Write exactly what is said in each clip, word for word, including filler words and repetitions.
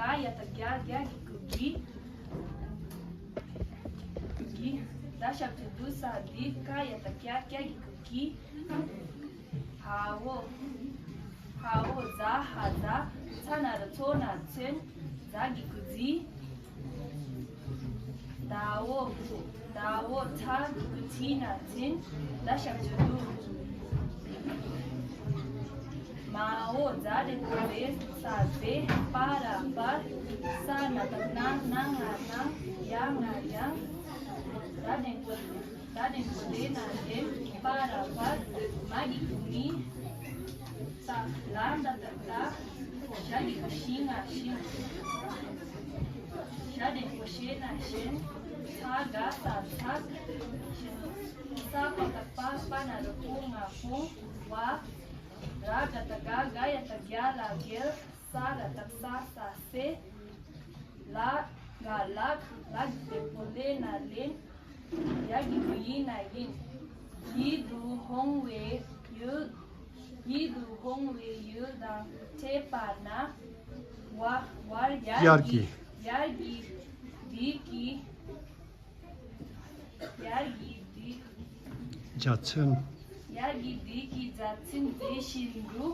ག་ཡ་བཏགས་གྱ་གྱ་གི་གུ་གྱི། གུ་གྱི། ད་ཞབས་ཀྱུ་དུ་ས་འདི། ཀ་ཡ་བཏགས་ཀྱ་ཀྱ་གི་གུ་གྱི། ཧ་འོ། ཧ་འོ་ཛ་ཧ་ཛ། ཚ་ན་རོ་ཚོ་ན་ཚོན། ཛ་གི་གུ་ཛི། ད་འོ། ད་འོ་ཚ་གི་གུ་ཚི་ན་ཚིན། ད་ཞབས་ཀྱུ་དུ། མ་འོ་ཛ་འགྲེང་བུ་ཛེ་ས་ཛེ། པ་ར་པར། ས་ན་བཏགས་སྣ། ན་ང་སྣང་། ཡ་ང་ཡང་། ད་འགྲེང་བུ། ད་འགྲེང་བུ་དེ་ན་དེ། པ་ར་པར། མ་གི་གུ་མི། ཏ། ལ་ད་བཏགས་ལྟ། ཞ་གི་གུ་ཤི་ང་ཤིང་། ཞ་འགྲེང་བུ་ཤེ་ན་ཤེན། ཚ་ག་ས་ཚགས། ས་པ་བཏགས་སྤ། སྤ་ན་རོ་སྤོ་ང་སྤོང་། བ། ར་ག་བཏགས་རྒ། རྒ་ཡ་བཏགས་རྒྱ་ལ་རྒྱལ། ས་ར་བཏགས་སྲ་སྲ་སྲེད། ལ་ག་ལགས། ལ་གི་འགྲེང་བུ་ལེ་ན་ལེན། ཡ་གི་གུ་ཡི་ན་ཡིན། ཡིད་དུ་འོང་བའི་ཡུལ། ཡིད་དུ་འོང་བའི་ཡུལ་དང་འཕྲད་པ་ན། བ། བར། དབྱར་གྱི། དབྱར་གྱི་དུས་ཀྱི། དབྱར་གྱི་དུས། འཇའ་ཚོན། དབྱར་གྱི་དུས་ཀྱི་འཇའ་ཚོན་མཛེས་བཞིན་དུ།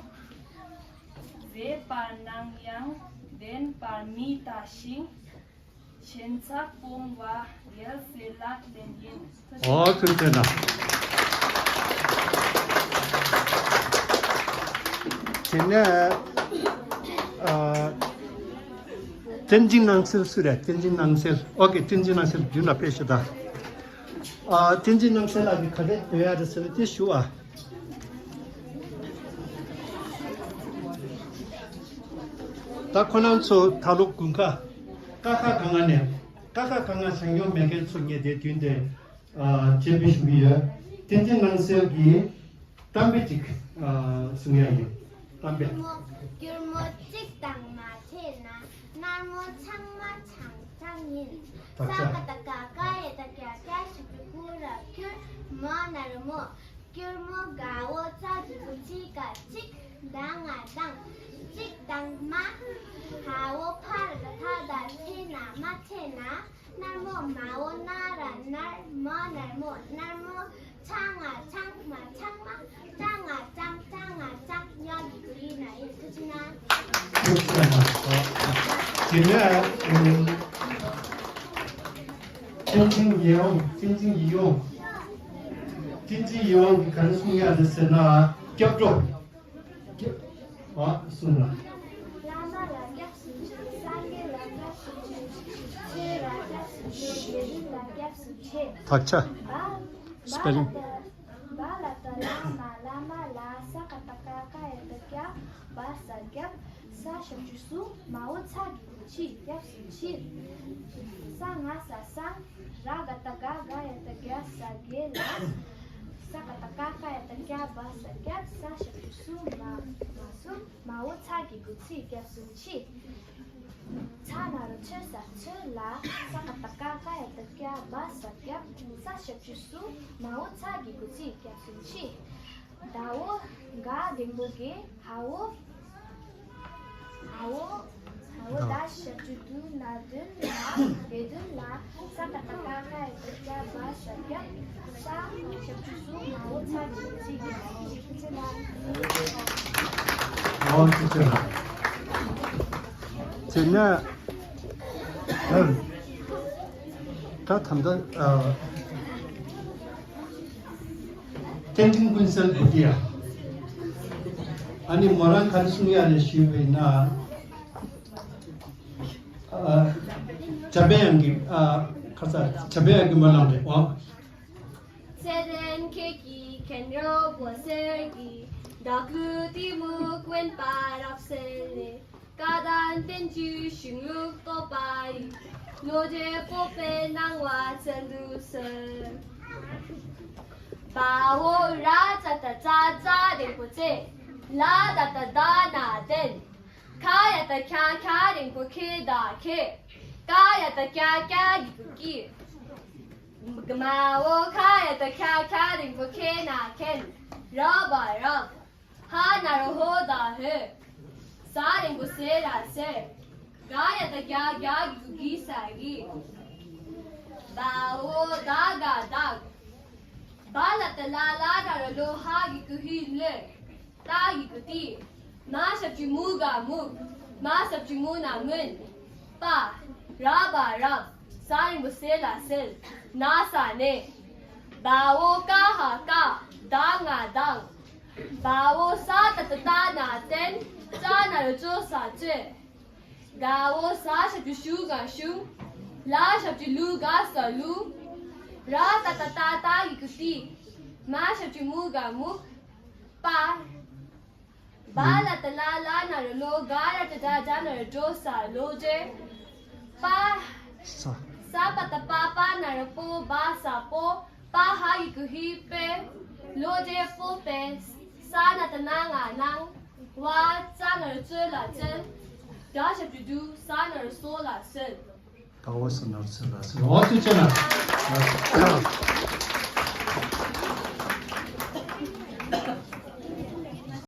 མཛེས་པར་སྣང་ཡང་བདེན་པར་མི་ལྟ་ཞིང་། ཞེན་ཆགས་སྤོང་བ་རྒྱལ་སྲས་ལག་ལེན་ཡིན། ཨོ་ཐུགས་རྗེ་གནང་། དེ་ནས་ཨ། བསྟན་འཛིན་སྣང་གསལ་སུ་རེད། བསྟན་འཛིན་སྣང་གསལ། ཨོ་ཀེ། བསྟན་འཛིན་སྣང་གསལ་མདུན་ལ་ཕེབས་ཤོག་ད། ཨ། བསྟན་འཛིན་སྣང་གསལ་ལགས་ཀྱིས་ག་རེ་འདོན་ཡ་རེད་ཟེར་ན་དེ་ཞུ་ཨ། ད་ཁོ་རང་ཚོ་ད་ལོ་དགུན་ཁ་ཀ་ཁ་ག་ང་ནས། ཀ་ཁ་ག་ང་སྦྱང་མྱོང་མེད་མཁན་ཚོ་ངས་དེ་མདུན་དེ་ཨ་འཆད་འབུལ་ཞུ་གི་ཡོད། བསྟན་འཛིན་སྣང་གསལ་གྱིས་གཏམ་དཔེ་ཅིག་ཨ་གསུང་ཡ་ཡིན། གཏམ་དཔེ། སྐྱུར་མོ། སྐྱུར་མོ་གཅིག་དང་མ་ཕྲད་ན། མནར་མོ་ཆང་མ་ཆང་ཆང་ཡིན། ད་ས་ཆ། ཀ་བཏགས་སྐ། སྐ་ཡ་བཏགས་སྐྱ། སྐྱ་ཞབས་ཀྱུ་སྐུ་ར་སྐྱུར། མོ་ན་རོ་མོ། སྐྱུར་མོ། ག་འོ་ཚ་གི་གུ་ཚི་ག་གཅིག། ད་ང་དང་། གཅིག་དང་མ། ཧ་འོ་ཕ་ར་ག་ཐ་ད་ཕྲད་ན། མ་ཕྲད་ན། མནར་མོ། མ་འོ་ན་ར་མནར། མ་ན་རོ་མོ། མནར་མོ། ཆ་ང་ཆང་མ་ཆང་མ། ཅ་ང་ཅང་། ཅ་ང་ཅང་། ཡ་གི་གུ་ཡི་ན་ཡིན། ཐུགས་རྗེ་གནང་། དེ་ནས་བསྟན་འཛིན་ཡིད་འོང་། བསྟན་འཛིན་ཡིད་འོང་། བསྟན་འཛིན་ཡིད་འོང་གིས་ག་རེ་གསུང་ཡ་རེད་ཟེར་ན། སྐྱབས་འགྲོ། སྐྱབས། ཨ། གསུང་ལ། བླ་མ་ལ་སྐྱབས་སུ་མཆི། སངས་རྒྱས་ལ་སྐྱབས་སུ་མཆི། ཆོས་ལ་སྐྱབས་སུ་མཆི། དགེ་འདུན་ལ་སྐྱབས་སུ་མཆི། དག་ཆ། བ། བ་ལ་སྤེ་ལིང་། བ་ལ་བཏགས་བླ་མ། བླ་མ་ལ། ས་ཀ་བཏགས་སྐ། སྐ་ཡ་བཏགས་སྐྱ། བ་ས་སྐྱབས། ས་ཞབས་ཀྱུ་སུ། མ་འོ་ཚ་གི་གུ་ཚི། སྐྱབས་སུ་མཆི། ས་ང་ས་སང་། ར་ག་བཏགས་རྒ། རྒ་ཡ་བཏགས་རྒྱ། ས་རྒྱལ་ལ། ས་ཀ་བཏགས་སྐ། སྐ་ཡ་བཏགས་སྐྱ། བ་ས་སྐྱབས། ས་ཞབས་ཀྱུ་སུ། མ་མ་སུ། མ་འོ་ཚ་གི་གུ་ཚི། སྐྱབས་སུ་མཆི། ཚ་ན་རོ་ཚོ་ས་ཚོན་ལ། ས་ཀ་བཏགས་སྐ། སྐ་ཡ་བཏགས་སྐྱ། བ་ས་སྐྱབས། ས་ཞབས་ཀྱུ་སུ། མ་འོ་ཚ་གི་གུ་ཚི། སྐྱབས་སུ་མཆི། ད་འོ་ག་འགྲེང་བུ་གི། ཧ་འོ། ཧ་འོ། ཧ་འོ་ད་ཞབས་ཀྱུ་དུ་ན་དུན་ལ། དེ་དུན་ལ། ས་ཀ་བཏགས་སྐ། སྐ་ཡ་བཏགས་སྐྱ། བ་ས་སྐྱབས། ས་ཞབས་ཀྱུ་སུ། མ་འོ་ཚ་གི་གུ་ཚི། སྐྱབས་སུ་མཆི། ཨོ་ཐུགས་རྗེ་གནང་། དེ་ནས་ད་ད་ལྟ་ཨ། བསྟན་འཛིན་ཀུན་གསལ་བུ་དེ་ཡ། ཨ་ནི་མོ་རང་ག་རེ་གསུང་ཡ་རེད་ཞུས་པས་ན། ཨ། འཇམ་དཔལ་དབྱངས་ཀྱི། ཨ། ཁ་ས་འཇམ་དཔལ་དབྱངས་ཀྱི་སྨོན་ལམ་རེད་ཨོ། ཚེ་རིང་ཁྱེད་ཀྱི་མཁྱེན་རབ་འོད་ཟེར་གྱིས། དྭགས་ཀླུ་གཏི་མུག་དབེན་པ་རབ་བསལ་ནས། བཀའ་དང་བསྟན་བཅོས་གཞུང་ལུགས་རྟོགས་པ་ཡི། བློ་གྲོས་སྤོབས་པའི་སྣང་བ་བསྩལ་དུ་གསོལ། བ་འོ་ར་ཙ་བཏགས་རྩ། རྩ་འགྲེང་བུ་རྩེ། ལ་ད་བཏགས་ལྡ་ན་ལྡན། ཁ་ཡ་བཏགས་ཁྱ། ཁྱ་འགྲེང་བུ་ཁེ་ད་ཁྱེད། ཀ་ཡ་བཏགས་ཀྱ། ཀྱ་འགྲེང་བུ་ཀྱིས། མ་འོ་ཁ་ཡ་བཏགས་ཁྱ། ཁྱ་འགྲེང་བུ་ཁེ་ན་མཁྱེན། ར་བ་རབ། ཧ་ན་རོ་ཧོ་ད་ཧོད། ཟ་འགྲེང་བུ་ཟེ་ར་ཟེར། ག་ཡ་བཏགས་གྱ་གྱ་གི་གུ་གི་ས་གི། བ་འོ་ད་ག་བདག་བ་ལ་བཏགས་ལ་ལ་ན་རོ་ལོ་ཧ་གི་གུ་ཧི་ལོ། ཏ་གི་གུ་ཏི། མ་ཞབས་ཀྱུ་མུ་ག་མུག་མ་ཞབས་ཀྱུ་མུ་ན་མུན། པ། ར་བ་རབ། ས་རིང་པོ་ས་ལ་སིལ། ན་ས་ནས། བ་འོ་ཀ་ཧ་བཀའ། ད་ང་བདག་བ་འོ་ས་ཏ་བཏགས་སྟ་ན་བསྟན། ཙ་ན་རོ་ཙོ་ས་བཙོས། ག་འོ་ས་ཞབས་ཀྱུ་ཤུ་ག་ཤུགས། ལ་ཞབས་ཀྱུ་ལུ་ག་ས་ལུགས། ར་ཏ་བཏགས་རྟ་རྟ་གི་གུ་རྟིག་མ་ཞབས་ཀྱུ་མུ་ག་མུག་པ། བ་ལ་བཏགས་ལ་ལ་ན་རོ་ལོ། ག་ར་བཏགས་གྲ་གྲ་ན་རོ་གྲོ་ས་ལོ་རྒྱུས། པ། ས། ས་པ་བཏགས་པ་པ་ན་རོ་པོ། བ་ས་པོ། པ་ཧ་གི་གུ་ཧི་པེ། ལོ་རྒྱུས་པོ་པེ། ས་ན་བཏགས་སྣ་ང་སྣང་། བ་ཙ་ན་རོ་ཙོ་ལ་བཙོན། ད་ཞབས་ཀྱུ་དུ་ས་ན་རོ་སོ་ལ་སོན། ད་འོ་ས་ན་རོ་སོ་ལ་སོན། འོ་ཐུགས་རྗེ་ཆེ་ན།